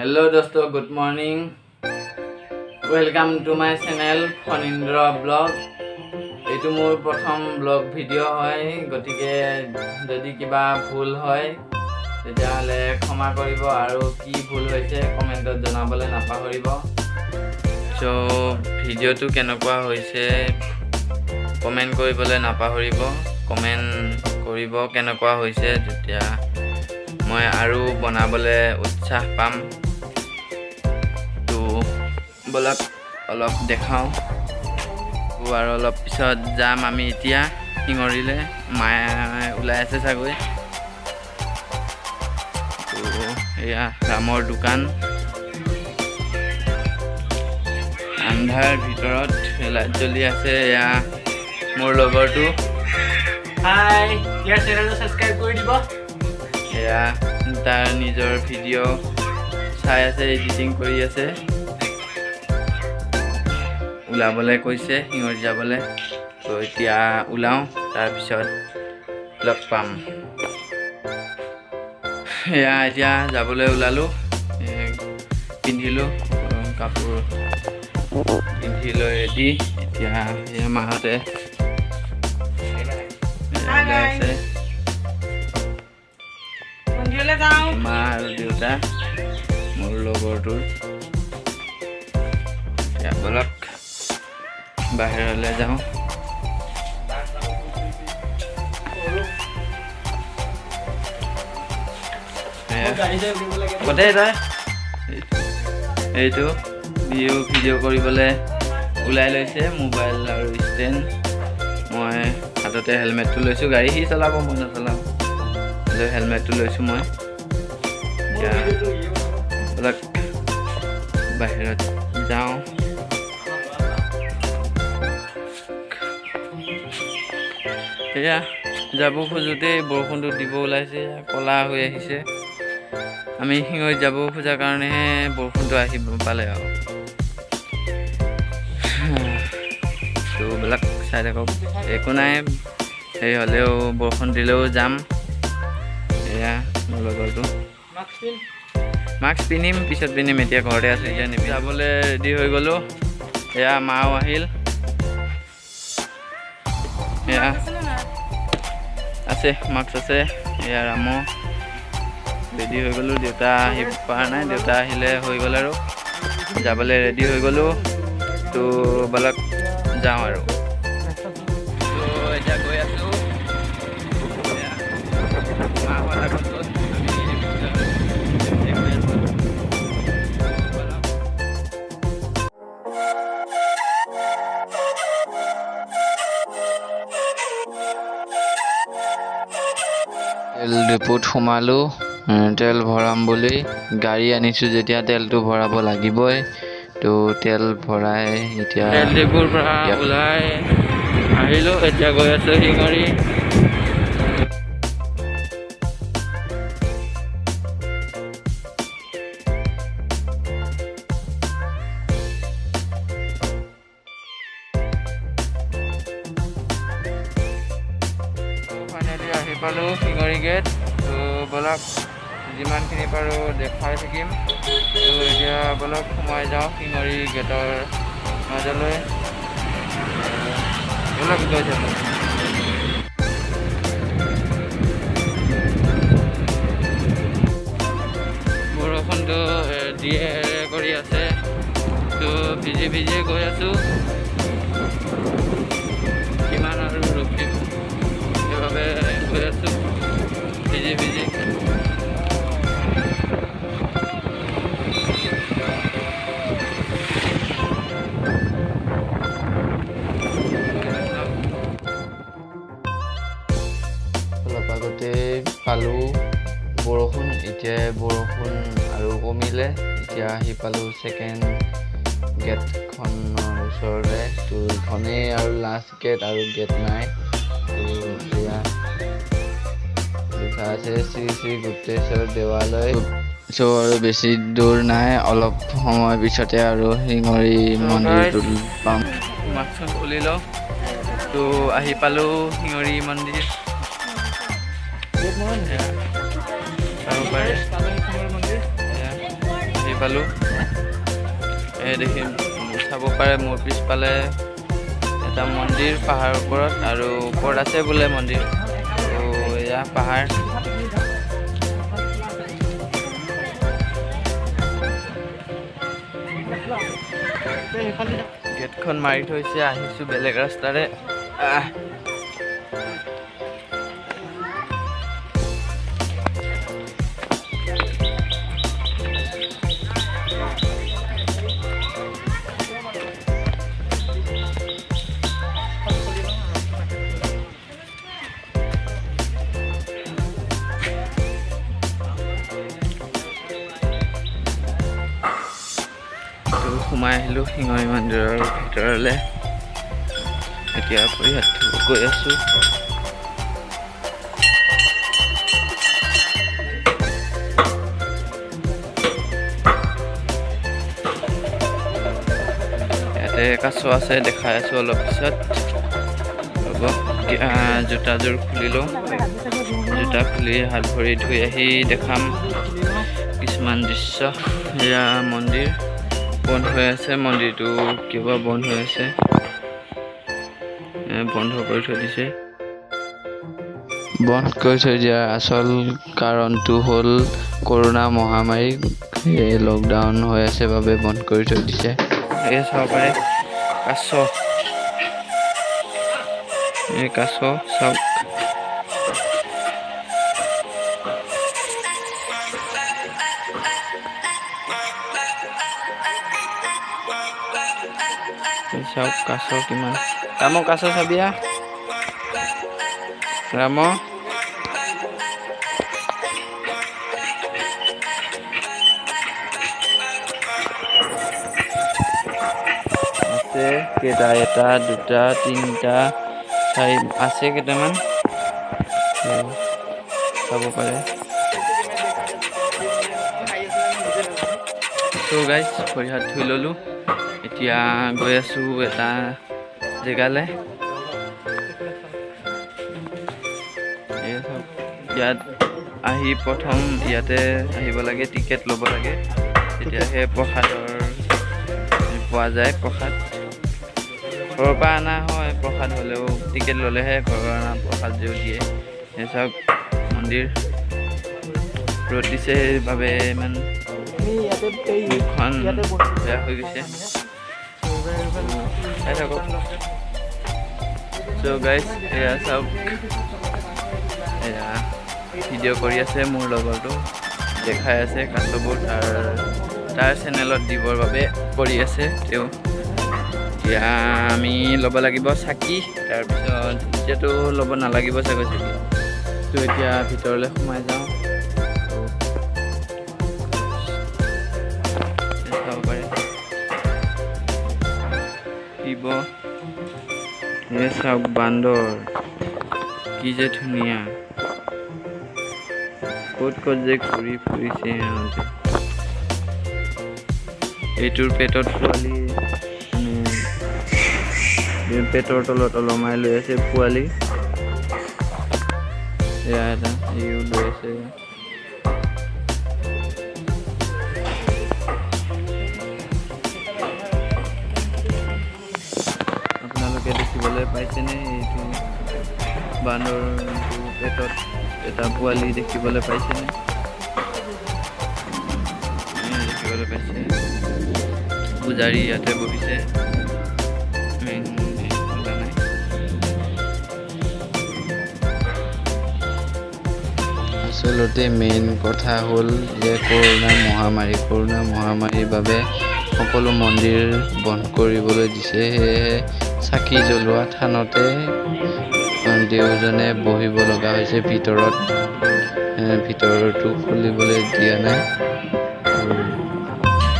Hello' দোস্ত, good morning, welcome to my channel Phanindra blog. এইটো মোৰ প্ৰথম ব্লগ ভিডিঅ' হয়, গতিকে যদি কিবা ভুল হয় তেতিয়াহ'লে ক্ষমা কৰিব আৰু কি ভুল হৈছে কমেণ্টত জনাবলৈ নাপাহৰিব। চ' ভিডিঅ'টো কেনেকুৱা হৈছে কমেণ্ট কৰিবলৈ নাপাহৰিব। কমেণ্ট কৰিব কেনেকুৱা হৈছে, তেতিয়া মই আৰু বনাবলৈ উৎসাহ পাম। তো ব'লক, অলপ দেখাওঁ আৰু অলপ পিছত যাম আমি এতিয়া শিঙৰিলৈ। মায়ে ওলাই আছে চাগৈ। তো এয়া ৰামৰ দোকান। আন্ধাৰ ভিতৰত লাইট জ্বলি আছে। এয়া মোৰ লগৰটো। হাই, ইয়াৰ চেনেলটো ছাবস্ক্ৰাইব কৰি দিব। এয়া তাৰ নিজৰ ভিডিঅ' চাই আছে, এডিটিং কৰি আছে। ওলাবলৈ কৈছে শিঙৰি যাবলৈ। তো এতিয়া ওলাওঁ, তাৰপিছত লগ পাম। এয়া এতিয়া যাবলৈ ওলালোঁ। পিন্ধিলোঁ কাপোৰ, পিন্ধি লৈ ৰেডি। এতিয়া এয়া মাহঁতে এয়া ওলাই আছে। মন্দিৰলৈ যাওঁ। মা আৰু দেউতা, মোৰ লগৰটোৰ। এতিয়া ব'লক, বাহিৰলৈ যাওঁ। এয়া। গোটেই তই এইটো ভিডিঅ' ভিডিঅ' কৰিবলৈ ওলাই লৈছে মোবাইল আৰু ষ্টেণ্ড। মই হাততে হেলমেটটো লৈছোঁ। গাড়ী সি চলাব, মই নচলাওঁ। হ'লেও হেলমেটটো লৈছোঁ মই। এতিয়া ব'লক, বাহিৰত যাওঁ। এয়া যাব খোজোঁতেই বৰষুণটো দিব ওলাইছে, ক'লা হৈ আহিছে। আমি শিঙৰিত যাব খোজাৰ কাৰণেহে বৰষুণটো আহিব পালে আৰু। তো ব'লক, চাই থাকক। একো নাই, সেই হ'লেও বৰষুণ দিলেও যাম। এয়া মোৰ লগৰটো। মাস্ক পিন্ধিম, পিছত পিন্ধিম। এতিয়া ঘৰতে আছোঁ, এতিয়া নিপিন্ধো। যাবলৈ ৰেডি হৈ গ'লোঁ। এয়া মাও আহিল। এয়া আছে, মাস্ক আছে। এয়া ৰাম। ৰেডি হৈ গ'লোঁ। দেউতা আহিব পৰা নাই, দেউতা আহিলে হৈ গ'ল আৰু। যাবলৈ ৰেডি হৈ গ'লোঁ। তো ব'লক, যাওঁ আৰু। তো এতিয়া গৈ আছোঁ। এয়া মাহঁত আগত গ'ল, আমি পিছত গৈ আছোঁ। ব'লক। তেল ডিপুত সোমালোঁ তেল ভৰাম বুলি। গাড়ী আনিছোঁ যেতিয়া তেলটো ভৰাব লাগিবই। তো তেল ভৰাই এতিয়া তেল ডিপুৰ পৰা ওলাই আহিলোঁ। এতিয়া গৈ আছোঁ শিঙৰি। ফাইনেলি আহি পালোঁ শিঙৰি গেট। তো ব'লক, যিমানখিনি পাৰোঁ দেখাই থাকিম। তো এতিয়া ব'লক, সোমাই যাওঁ শিঙৰি গেটৰ মাজলৈ। ব'লক, গৈ থাকোঁ। বৰষুণটো দিয়ে কৰি আছে। তো ভিজি ভিজি গৈ আছোঁ। কিমান আৰু ৰখিম, সেইবাবে গৈ আছোঁ ভিজি ভিজি। অলপ আগতে পালোঁ বৰষুণ, এতিয়া বৰষুণ আৰু কমিলে। এতিয়া আহি পালোঁ ছেকেণ্ড গেটখনৰ ওচৰতে। তো এইখনেই আৰু লাষ্ট গেট, আৰু গেট নাই। তো এয়া লিখা আছে শ্ৰী শ্ৰী গুপ্তেশ্বৰ দেৱালয়। চ' আৰু বেছি দূৰ নাই, অলপ সময় পিছতে আৰু শিঙৰি মন্দিৰটো পাম। মাস্কখন খুলি লওঁ। তো আহি পালোঁ শিঙৰি মন্দিৰ। এয়া চাব পাৰে। এয়া আহি পালোঁ। এই দেখি চাব পাৰে, মোৰ পিছফালে এটা মন্দিৰ পাহাৰৰ ওপৰত, আৰু ওপৰত আছে বোলে মন্দিৰ। ত' এয়া পাহাৰ। গেটখন মাৰি থৈছে, আহিছোঁ বেলেগ ৰাস্তাৰে। আহ, তো সোমাই আহিলোঁ শিঙৰি মন্দিৰৰ ভিতৰলৈ। এতিয়া ভৰি হাত ধুব গৈ আছোঁ। ইয়াতে কাছ আছে, দেখাই আছোঁ অলপ পিছত। হ'ব, এতিয়া জোতাযোৰ খুলি লওঁ। জোতা খুলি হাত ভৰি ধুই আহি দেখাম কিছুমান দৃশ্য। এয়া মন্দিৰ বন্ধ হৈ আছে। মন্দিৰটো কিবা বন্ধ হৈ আছে, বন্ধ কৰি থৈ দিছে। বন্ধ কৰি থৈ দিয়াৰ আচল কাৰণটো হ'ল কৰোণা মহামাৰী। এই লকডাউন হৈ আছে বাবে বন্ধ কৰি থৈ দিছে। এই চাব পাৰে কাছ, এই কাছ চাওক। এই চাওক কাছ কিমান। ৰাম, কাছ চাবিয়া ৰাম। আছে কেইটা? এটা, দুটা, তিনিটা, চাৰি, আছে কেইটামান, চাব পাৰে। ত' গাইজ, ভৰি হাত ধুই ল'লোঁ। এতিয়া গৈ আছোঁ এটা জেগালৈ। এই চাওক, ইয়াত আহি প্ৰথম ইয়াতে আহিব লাগে, টিকেট ল'ব লাগে, তেতিয়াহে প্ৰসাদৰ পোৱা যায়। প্ৰসাদ ঘৰৰ পৰা অনা হয়, প্ৰসাদ হ'লেও টিকেট ল'লেহে ঘৰৰ অনা প্ৰসাদ যে দিয়ে। এই চাওক মন্দিৰ। ৰ'দ দিছে সেইবাবে ইমান মুখখন বেয়া হৈ গৈছে। চাই থাকক। চ' গাইজ, এয়া চাওক, এয়া ভিডিঅ' কৰি আছে মোৰ লগৰটো, দেখাই আছে কাছবোৰ, তাৰ তাৰ চেনেলত দিবৰ বাবে কৰি আছে তেওঁ। এতিয়া আমি ল'ব লাগিব চাকি, তাৰপিছত এতিয়াতো ল'ব নালাগিব চাগৈ চাকি। তো এতিয়া ভিতৰলৈ সোমাই যাওঁ। চাব পাৰে শিৱ। এই চাওক বান্দৰ, কি যে ধুনীয়া, ক'ত ক'ত যে ঘূৰি ফুৰিছে সিহঁতে। এইটোৰ পেটত পোৱালি, মানে পেটৰ তলত ওলমাই লৈ আছে পোৱালি। এয়া এটা, এইও লৈ আছে। আপোনালোকে দেখিবলৈ পাইছেনে? এইটো বান্দৰটো পেটত এটা পোৱালি দেখিবলৈ পাইছেনে? দেখিবলৈ পাইছে। পূজাৰী ইয়াতে বহিছে, মেইন ওলা নাই। আচলতে মেইন কথা হ'ল যে কৰোণা মহামাৰী, কৰোণা মহামাৰীৰ বাবে সকলো মন্দিৰ বন্ধ কৰিবলৈ দিছে। সেয়েহে চাকি জ্বলোৱা থানতে দেওজনে বহিব লগা হৈছে ভিতৰত। ভিতৰতো খুলিবলৈ দিয়া নাই।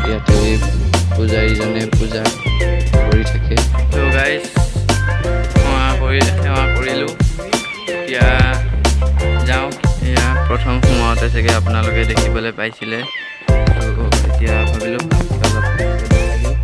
ইয়াতে পূজাৰীজনে পূজা কৰি থাকে। ত' গাইজ, সেৱা কৰিলোঁ, এতিয়া যাওঁ। এয়া প্ৰথম সোমাওঁতে চাগে আপোনালোকে দেখিবলৈ পাইছিলে। ত' এতিয়া ভাবিলোঁ অলপ দেখাই দিওঁ।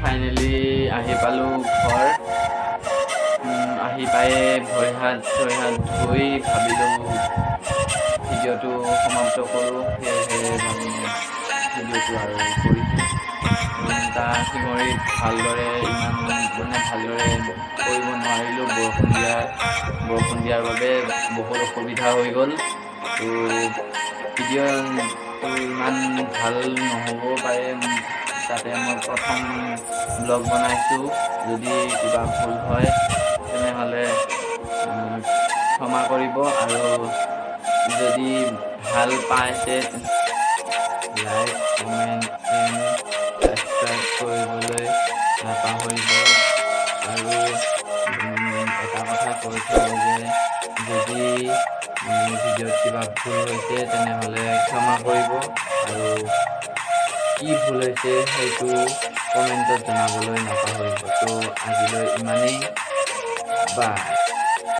ফাইনেলি আহি পালোঁ ঘৰ। আহি পায়ে ভৰি হাত চৰি হাত ধুই ভাবিলোঁ ভিডিঅ'টো সমাপ্ত কৰোঁ। সেয়েহে মানে ভিডিঅ'টো আৰু কৰিছোঁ। তাৰ শিঙৰিত ভালদৰে ইমান মানে ভালদৰে কৰিব নোৱাৰিলোঁ। বৰষুণ দিয়াৰ বাবে বহুত অসুবিধা হৈ গ'ল। ত' ভিডিঅ'টো ইমান ভাল নহ'বও পাৰে। তাতে মই প্ৰথম ব্লগ বনাইছোঁ। যদি কিবা ভুল হয়, তেনেহ'লে ক্ষমা কৰিব আৰু যদি ভাল পাইছে, লাইক, কমেণ্ট এণ্ড ছাবস্ক্ৰাইব কৰিবলৈ নাপাহৰিব। আৰু এটা কথা কৈ থওঁ যে যদি ভিডিঅ'ত কিবা ভুল হৈছে, তেনেহ'লে ক্ষমা কৰিব আৰু কি ভুল হৈছে সেইটো কমেণ্টত জনাবলৈ নাপাহৰিব। ত' আজিলৈ ইমানেই, বাই।